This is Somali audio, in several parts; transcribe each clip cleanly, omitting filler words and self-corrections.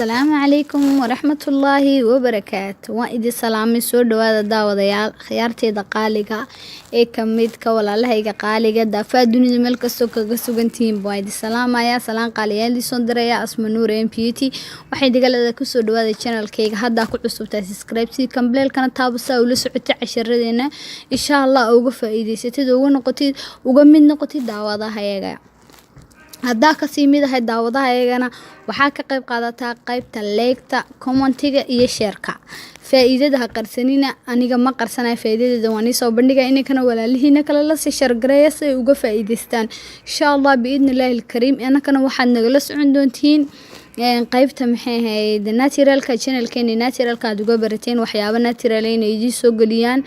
Asalaamu calaykum waraxmatullaahi wabarakaatu. Waan idin salaamay. Soo dhawaada, daawadayaal, khiyaarteeda qaaliga ee kamidka walaalahayga qaaliga daafaha dunida meel kastoo kaga sugantihiin. Waan idin salaamayaa, salaan qaaliyaal idin soo diraya. Asma Nuur M Beauty waxay digalada kusoo dhawaada channelkayga. Haddaa ku cusubtahay, subscribe si gambaleelkana taabo saa ula socotay casharadeena. Insha Allah uga faa'iidaysatid, uga noqotid, uga mid noqotid daawadahayaga. Haddaa kasii mid ahay daawadahayagana, waxaa ka qayb qaadataa qaybta like-ta, commentiga iyo share-ka. Faa'iidada ha qarsanina. Aniga ma qarsanayo faa'iidadeeda, waan iisoo bandhigaya. Ininkana walaalihiina kale lasii share gareeya si ay uga faa'iidaystaan, insha Allah, biidni illaahi alkariim. Inakana waxaad nagala socon doontiin qaybta, maxay ahayd, naturalka, channelkeeni naturalka aad uga barateen waxyaabo natural inay idiin soo geliyaan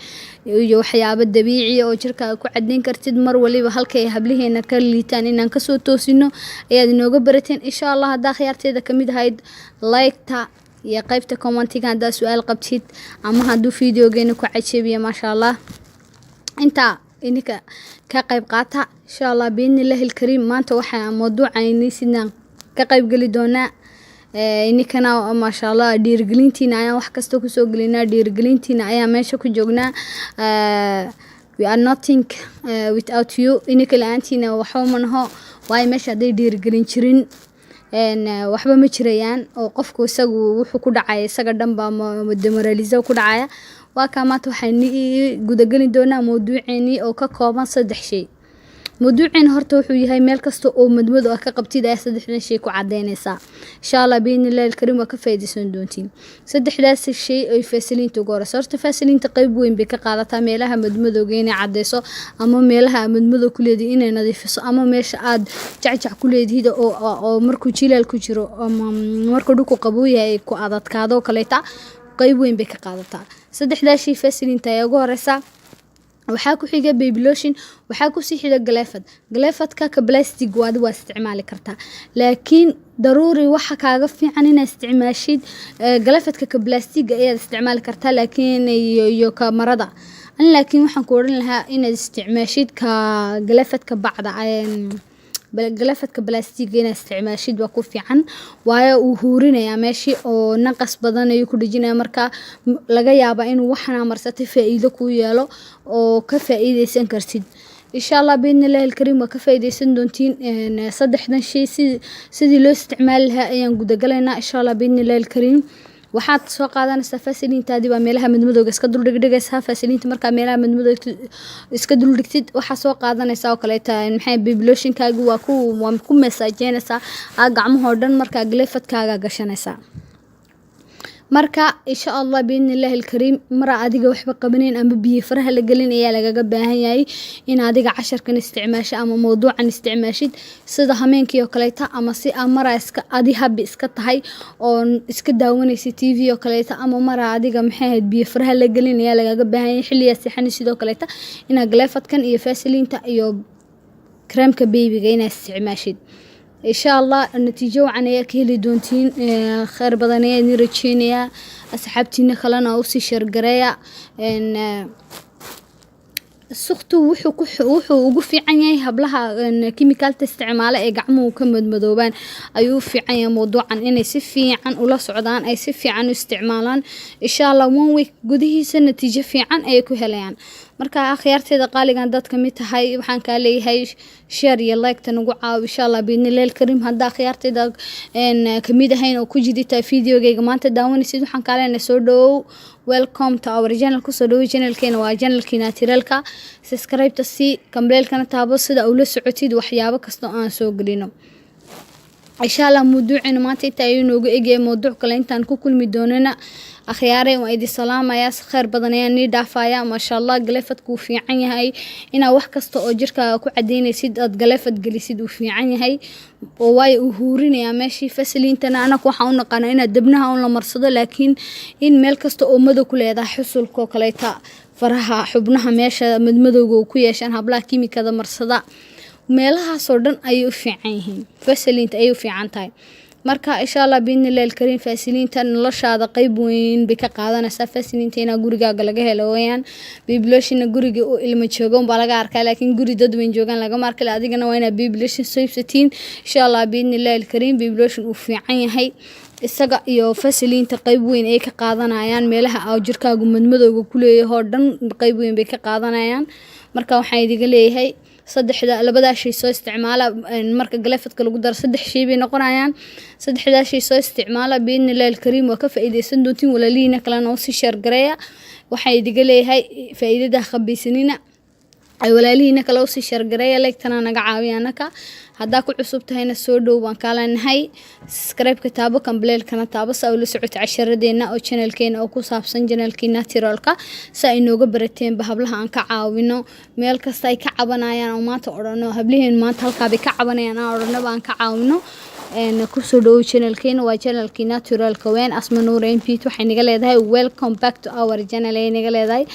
iyo waxyaabo dabiici oo jirkaaga ku cadeyn kartid. Mar waliba halkay hablaheena ka liitaan inaan kasoo toosino ayaad inooga barateen, insha Allah. Haddaa khiyaarteeda kamid ahayd, like-ta iyo qaybta commentiga haddaa su-aal qabtid ama hadduu videogeena ku cajabiya, maasha Allah, intaa ininka ka qayb qaata, insha Allah, biidni illaahi alkariim. Maanta waxaa mawduucayni sidaan ka qayb geli doonaa. Ininkana, maasha Allah, dhiirigelintiina ayaan wax kasta kusoo gelinaa, dhiirigelintiina ayaa meesha ku joognaa. We are nothing without you. Ininka la-aantiina waxba ma naho, waayo meesha hadday dhiirigelin jirin, waxba ma jirayaan oo qofku isagu wuxuu ku dhacaya isaga dhan baa demoralize ku dhacaya. Waa kaa, maanta waxaan gudageli doonaa mawduuceenii oo ka kooban saddex shay. Mawduuceena horta wuxuu yahay meel kasta oo madmadow ah ka qabtid ayaa saddexdan shay ku cadeynaysaa. Insha Allah, biidni illahi alkariim, waa ka faa'iidaysan doontiin saddexdaas shay ay Vaseline-ta ugu horeyso. Horta Vaseline-ta qayb weyn bay ka qaadataa meelaha madmadowga inay cadeyso, ama meelaha aad madmadow ku leedihi inay nadiifiso, ama meesha aad jacjac ku leedihid oo markuu jilaal ku jiro ama markuu dhulku qabow yahay ku adadkaado kaleeta, qayb weyn bay ka qaadataa. Saddexdaas shay Vaseline-ta ayaa ugu horeysa. Waxaa ku xiga baby lotion, waxaa kusii xiga galeefad. Galeefadka ka plastic waadi waa isticmaali kartaa, laakiin daruuri waxa kaaga fiican inaad isticmaashid galeefadka ka plastic ayaad isticmaali kartaa, laakiin iyo ka marada an, laakiin waxaan ku odhan lahaa inaad isticmaashid ka galeefadka bacda. Galeefadka plastic inaad isticmaashid waa ku fiican, waayo uu huurinayaa meeshii oo naqas badan ayuu ku dhejinaya. Marka laga yaabaa inuu waxana marsatay faa'iido kuu yeelo oo ka faa'iideysan kartid, insha Allah, biidni illahi alkariim. Waa ka faa'iideysan doontiin. Saddexdan shay sidii loo isticmaali lahaa ayaan gudagalaynaa, insha Allah, biidni illahi alkariim. Waxaad soo qaadanaysaa Vaseline-taadii baa meelaha madmadowga iska duldhigdhigaysaa. Vaseline-ta markaa meelaha madmadowga iska duldhigtid, waxaa soo qaadanaysaa oo kaleeta, maxay, baby lotionkaagi waa ku masaajeynaysaa aa gacmahoo dhan. Markaa galeefadkaaga gashanaysaa. Marka, insha Allah, biidni illahi alkariim, mara adiga waxba qabaneyn ama biyo faraha la gelin ayaa lagaga baahan yahay in adiga casharkan isticmaasho ama mawduucan isticmaashid, sida hameenkii oo kaleeta, ama si aa mara iska adi habi iska tahay oo iska daawanaysa TV oo kaleeta, ama mara adiga, maxay ahayd, biyo faraha la gelin ayaa lagaga baahan yahay xilligaa seexani. Sidoo kaleeta inaad galeefadkan iyo Vaseline-ta iyo kareemka babyga inaad isticmaashid, insha Allah, natiijo wacan ayaa ka heli doontiin. Kheyr badan ayaa idin rajeynayaa. Asxaabtiina kalena usii share gareeya. Suktu wuxuu ugu fiican yahay hablaha kimikaalta isticmaala ee gacmuhu ka madmadoobaan ayuu u fiican yahay mawduucan, inay si fiican ula socdaan, ay si fiican u isticmaalaan. Insha Allah, one week gudihiisa natiijo fiican ayay ku helayaan. Marka akhyaarteeda qaaligan dad ka mid tahay, waxaan kaa leeyahay share iyo like-ta nagu caawi, insha Allah, biidnillahi alkariim. Haddaa akhyaarteeda kamid ahayn oo ku jidita videogayga maanta daawanaysid, waxaan kaa leenahay soo dhawow, welcome to our channel. Kusoo dhawow channelkeena, waa channelkii naturalka. Subscribe-ta si gambaleelkana taabo sida ula socotid waxyaabo kasta oo aan soo gelino, insha Allah. Mawduuceena maanta inta ayuu noogu egyahay. Mawduuc kale intaan ku kulmi doonana, akhyaare, waan idin salaamayaa, kheyr badan ayaan nii dhaafaya. Maasha Allah, galeefadku wuu fiican yahay. Inaad wax kasta oo jirkaaga ku cadeynaysid aad galeefad gelisid uu fiican yahay, oo waayo uu huurinayaa meeshii. Vaseline-tana anaku waxaan u naqaanaa inaad debnaha un la marsado, laakiin in meel kasta oo madow ku leedahay, xusulka oo kaleeta, faraha, xubnaha meesha madmadowga uu ku yeeshaan hablaha kiimikada marsada, meelahaasoo dhan ayay u fiican yihiin. Vaseline-ta ayay u fiican tahay. Marka insha Allah biidnillahi alkariim, Vaseline-ta noloshaada qeyb weyn bay ka qaadanaysaa. Vaseline-ta inaa gurigaaga laga helo weyaan. Baby lotion-na guriga oo ilmo jooga unbaa laga arkaa, laakiin guri dad weyn joogaan lagama arka. Adigana waa inaa baby lotion soo iibsatiin insha Allah biidnillahi alkariim. Baby lotion uu fiican yahay, isaga iyo Vaseline-ta qeyb weyn ay ka qaadanayaan meelaha aa jirkaagu madmadowga ku leeyahay oo dhan, qeyb weyn bay ka qaadanayaan. Marka waxaan idiga leeyahay saddexda, labadaa shay soo isticmaala. Marka galeefadka lagu daro saddex shay bay noqonayaan. Saddexdaa shay soo isticmaala biidnillahi alkariim, waa ka faa'iidaysan doontiin. Walaalihiina kalena usii share gareeya. Waxaan idiga leeyahay faa'iidada khabaysanina, ay walaalihiina kale usii share gareeya, like-tana naga caawiya anaka. Haddaa ku cusub tahayna soo dhow baan kaa leenahay. Subscribe-ka taabo, gambaleelkana taabo, si aa ula socota casharadeenna oo channelkeena oo ku saabsan channelkii naturalka, si ay nooga barateenba hablaha aan ka caawino meel kasta ay ka cabanayaan oo maanta odhano habliheen maanta halkaabay ka cabanayaan aan odhanaba aan ka caawino. Kusoo dhawow channelkeena, waa channelkii naturalka weyn. Asma Nuur MP waxay naga leedahay welcome back to our channel ay naga leedahay.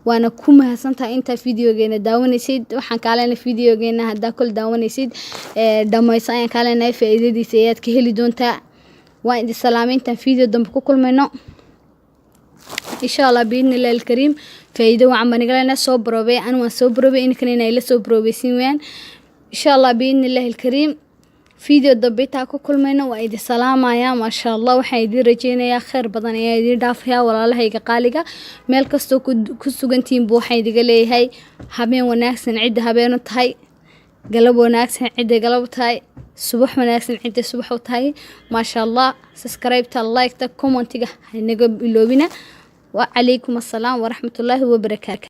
Waana ku mahadsantahay intaa videogeena daawanaysid. Waxaan kaa leenahay videogeena haddaa kol daawanaysid dhamayso ayaan kaa leenahay, faa'iidadiisa ayaad ka heli doontaa. Waan idin salaamay intaan video dambe ku kulmayno insha Allah biidnillahi alkariim. Faa'iido wacan baan naga leenahay. Soo baroobay, anu waan soo baroobay, inkana inay la soo baroobaysiin weyaan insha Allah biidnillahi alkariim. Video dambe intaa ku kulmayno waa idin salaamaya. Maasha Allah, waxaan idin rajeynayaa kheyr badan ayaa idin dhaafayaa. Walaalahayga qaaliga, meel kastoo ku sugantihiinbu waxaan idiga leeyahay habeen wanaagsan cidda habeenu tahay, galab wanaagsan cidda galab tahay, subax wanaagsan cidda subax u tahay. Maasha Allah, subscribe-ta, like-ta, comment-iga hanaga iloobina. Wacalaykum assalaam waraxmatullaahi wabarakaatu.